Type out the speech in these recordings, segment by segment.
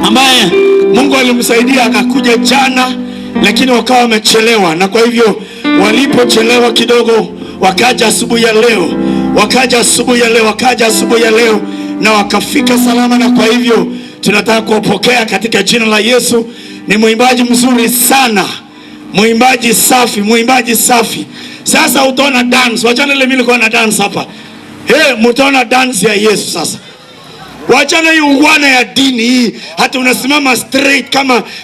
Ambaye Mungu alimsaidia akakuja jana, lakini wakawa wamechelewa, na kwa hivyo walipochelewa kidogo wakaja asubuhi ya leo, wakaja asubuhi ya leo, wakaja asubuhi ya leo na wakafika salama, na kwa hivyo tunataka kuwapokea katika jina la Yesu. Ni mwimbaji mzuri sana, mwimbaji safi, mwimbaji safi. Sasa utaona dance, wachana ile mimi nilikuwa na dance hapa. Hey, mtaona dance ya Yesu sasa. Wachana hii ungwana ya dini hii, hata unasimama straight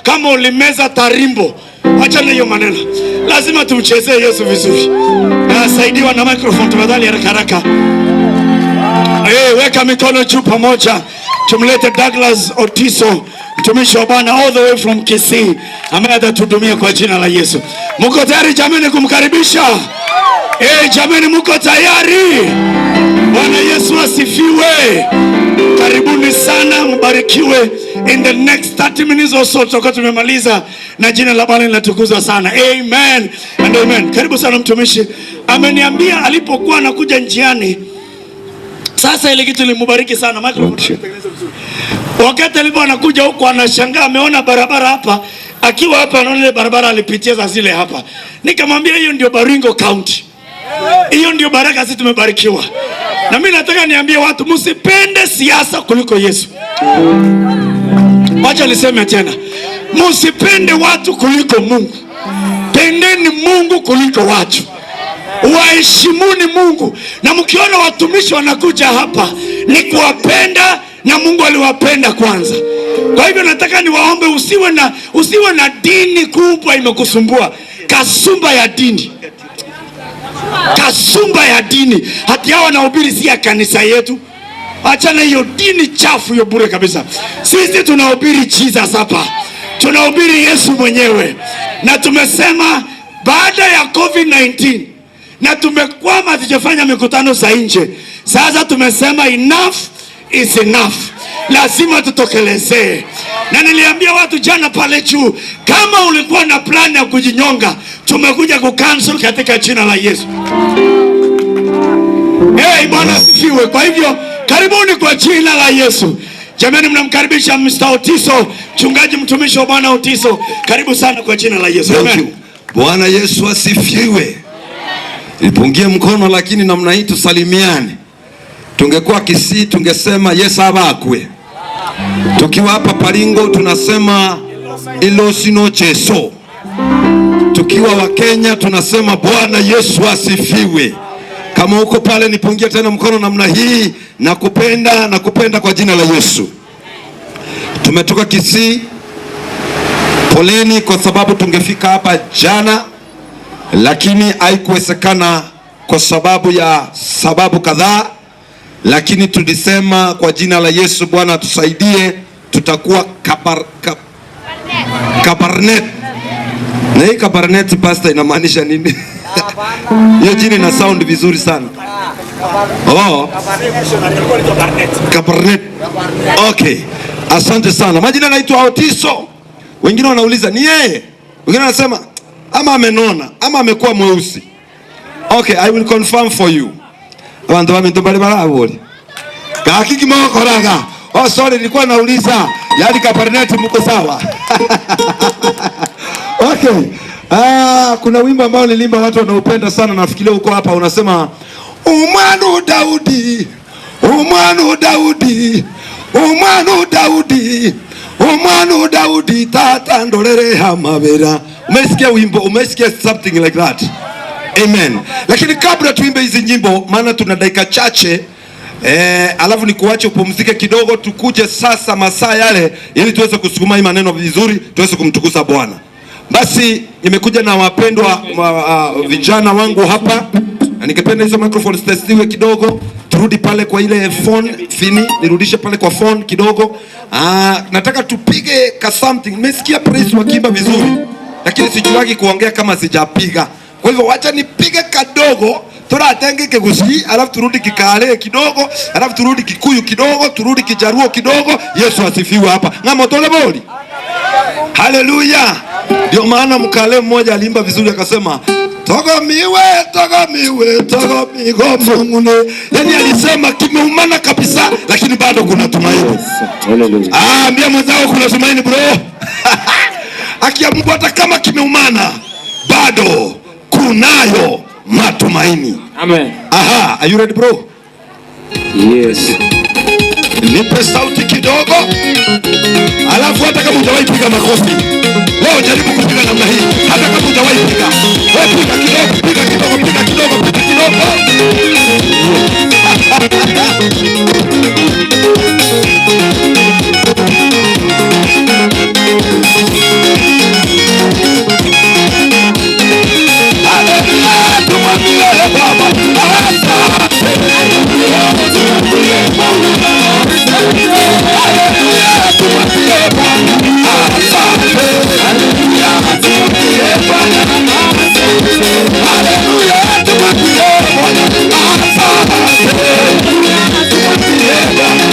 kama ulimeza tarimbo. Wachana hiyo maneno, lazima tumchezee Yesu vizuri. Nasaidiwa na microphone tafadhali, haraka haraka. Hey, weka mikono juu pamoja, tumlete Douglas Otiso, mtumishi wa Bwana all the way from Kisii, ambaye atatuhudumia kwa jina la Yesu. Mko tayari jamani kumkaribisha? Hey, jamani mko tayari? Bwana Yesu asifiwe. Karibuni sana, mbarikiwe. In the next 30 minutes or so tutakuwa tumemaliza na jina la Bwana linatukuzwa sana. Amen and amen. Karibu sana mtumishi. Ameniambia alipokuwa anakuja njiani, sasa ile kitu ilimbariki sana. Microphone tengeneza vizuri. Wakati alipo anakuja huko anashangaa, ameona barabara hapa, akiwa hapa anaona ile barabara alipitia za zile hapa. Nikamwambia hiyo ndio Baringo County. Hiyo ndio baraka sisi tumebarikiwa. Na mimi nataka niambie watu, msipende siasa kuliko Yesu. Wacha niseme tena, msipende watu kuliko Mungu. Pendeni Mungu kuliko watu. Waheshimuni Mungu. Na mkiona watumishi wanakuja hapa ni kuwapenda, na Mungu aliwapenda kwanza. Kwa hivyo nataka niwaombe, usiwe na dini kubwa imekusumbua. Kasumba ya dini. Kasumba ya dini. Hati hawa wanahubiri si ya kanisa yetu. Achana hiyo dini chafu hiyo bure kabisa. Sisi tunahubiri Jesus hapa. Tunahubiri Yesu mwenyewe. Na tumesema baada ya COVID-19 na tumekwama hatujafanya mikutano za nje. Sasa tumesema enough is enough. Lazima tutokelezee. Na niliambia watu jana pale juu, kama ulikuwa na plan ya kujinyonga, tumekuja kucancel katika jina la Yesu. Hey, Bwana asifiwe. Kwa hivyo karibuni kwa jina la Yesu. Jamani, mnamkaribisha Mr. Otiso, mchungaji mtumishi wa Bwana Otiso. Karibu sana kwa jina la Yesu. Thank Amen. you. Bwana Yesu asifiwe. Nipungie mkono lakini namna hii tusalimiane. Tungekuwa Kisii tungesema Yesu abakwe. Tukiwa hapa Baringo tunasema ilosino cheso. Tukiwa wa Kenya tunasema Bwana Yesu asifiwe. Kama uko pale nipungie tena mkono namna hii, nakupenda, nakupenda kwa jina la Yesu. Tumetoka Kisii, poleni kwa sababu tungefika hapa jana, lakini haikuwezekana kwa sababu ya sababu kadhaa, lakini tulisema kwa jina la Yesu Bwana atusaidie, tutakuwa Kabarnet. Na hii Kabarnet pastor inamaanisha nini? Hiyo jina ina sound vizuri sana. Oh. Kabarnet. Okay. Asante sana. Majina naitwa Otiso. Wengine wanauliza ni yeye. Wengine wanasema ama amenona ama amekuwa mweusi. Okay, I will confirm for you. Abantu baminto bali baraboli. Gaki kimokoraga. Oh sorry, nilikuwa nauliza. Yaani Kabarnet mko sawa? Okay. Kuna wimbo ambao nilimba watu wanaopenda sana, nafikiria uko hapa, unasema Umwanu Daudi, Umwanu Daudi, Umwanu Daudi, Umwanu Daudi tata ndolere hamabera. Umesikia wimbo? Umesikia something like that? Amen. Lakini kabla tuimbe hizi nyimbo, maana tuna dakika chache, alafu nikuache upumzike kidogo, tukuje sasa masaa yale ili tuweze kusukuma hii maneno vizuri, tuweze kumtukuza Bwana. Basi nimekuja na wapendwa vijana wangu hapa, na ningependa hizo microphone zitestiwe kidogo, turudi pale kwa ile phone fini, nirudishe pale kwa phone kidogo. Nataka tupige ka something. Nimesikia praise wakiimba vizuri. lakini sijuagi kuongea kama sijapiga. Kwa hivyo wacha nipige kadogo, turatenge Kigusii, alafu turudi Kikale kidogo, alafu turudi Kikuyu kidogo, turudi Kijaruo kidogo. Yesu asifiwe hapa. Ng'amo tole boli. Haleluya. Ndio maana mkale mmoja aliimba vizuri akasema, togomiwe togomiwe togomigo mungune. Yani alisema kimeumana kabisa, lakini bado kuna tumaini. Ah, ambia mwenzako kuna tumaini bro. Haki ya Mungu, hata kama kimeumana bado kunayo matumaini. Amen. Aha, are you ready bro? Yes. Nipe sauti kidogo, alafu hata kama hujawahi piga makofi leo jaribu kupiga namna hii, hata kama hujawahi piga wewe, piga kidogo, piga kidogo, piga kidogo, piga kidogo. Haleluya, tumwambie Baba asante. Haleluya, tumwambie Bwana asante. Haleluya, tumwambie Bwana asante. Haleluya, tumwambie Bwana asante. Tumwambie Bwana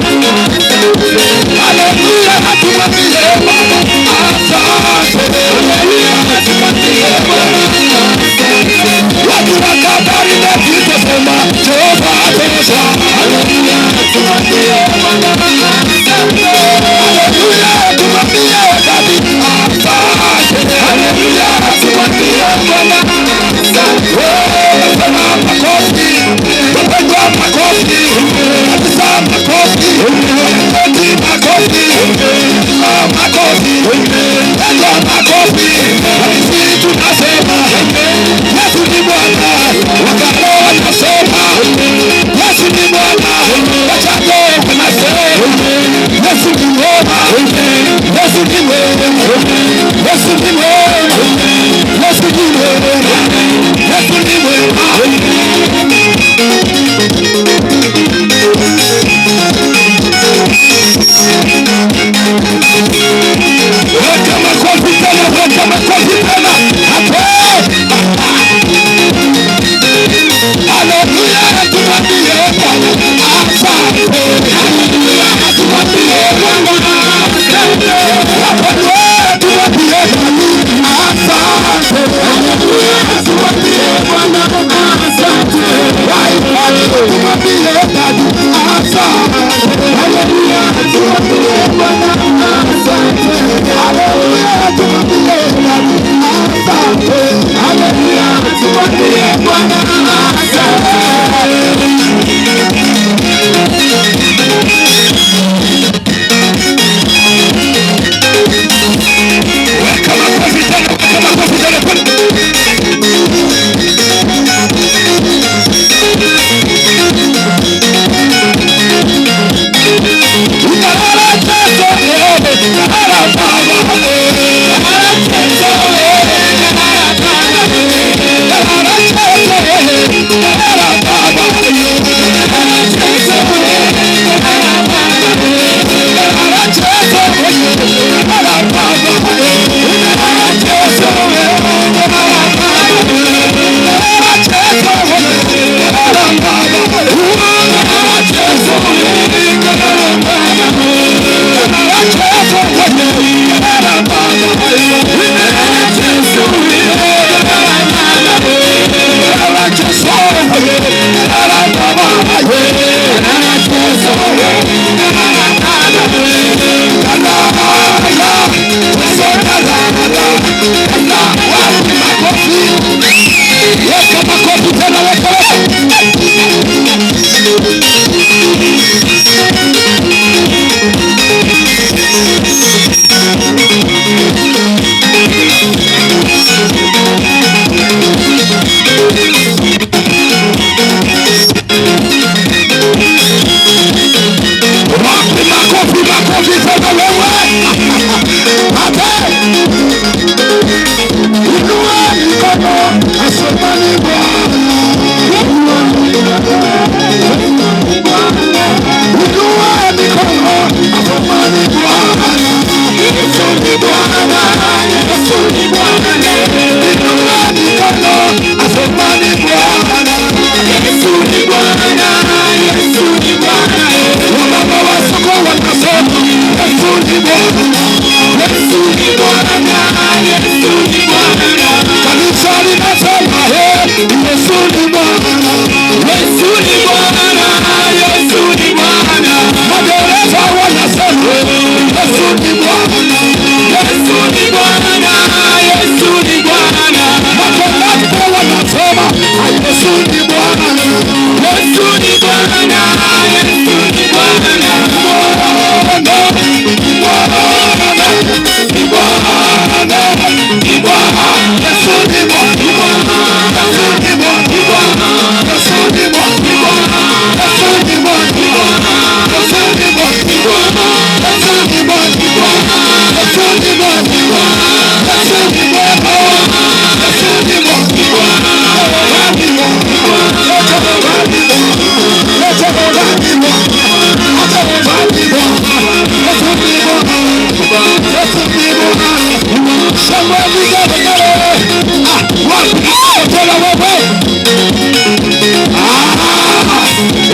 haleluya, tumwambie Bwana asante. Haleluya, tumwambie Bwana watu wa Katari na tutasema Jehova atosha. Haleluya, tumwambie Bwana asante. Haleluya, tumwambie David asante. Haleluya, tumwambie Bwana asante. Wewe sema makofi, wapendwa makofi, kabisa makofi, makofi, makofi, makofi, pendwa makofi. Sisi tunasema Yesu ni Bwana, Wakalo wanasema Yesu ni Bwana, Wachato wanasema Yesu ni mwema, Yesu ni mwema, Yesu ni mwema, Yesu ni mwema, Yesu ni mwema.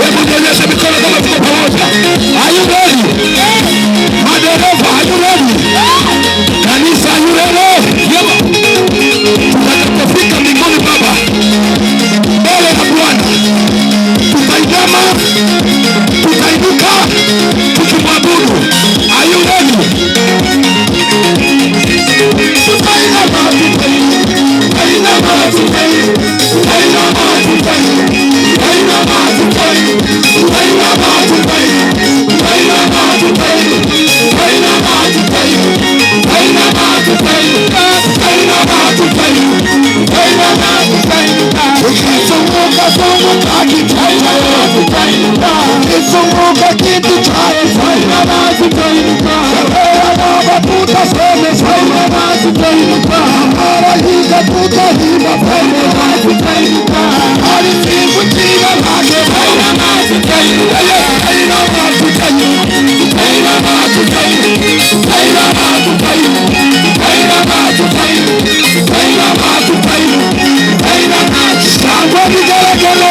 Hebu nionyeshe mikono kama tuko pamoja. Are you ready? Madereva, are you ready? Kanisa, are you ready? Yema. Tutakapofika mbinguni Baba, mbele ya Bwana, tutainama, tutainuka, tukimwabudu. Are you ready? Tutainama, tutainama, tutainama, tutainama, tutainama, tutainama, tutainama, tutainama, tutainama, tutainama, tutainama. Ukizunguka zunguka ukizunguka kiti chake, Baba tutasema malaika tutaimba, alisifu jina lake. Shangwe vigelegele.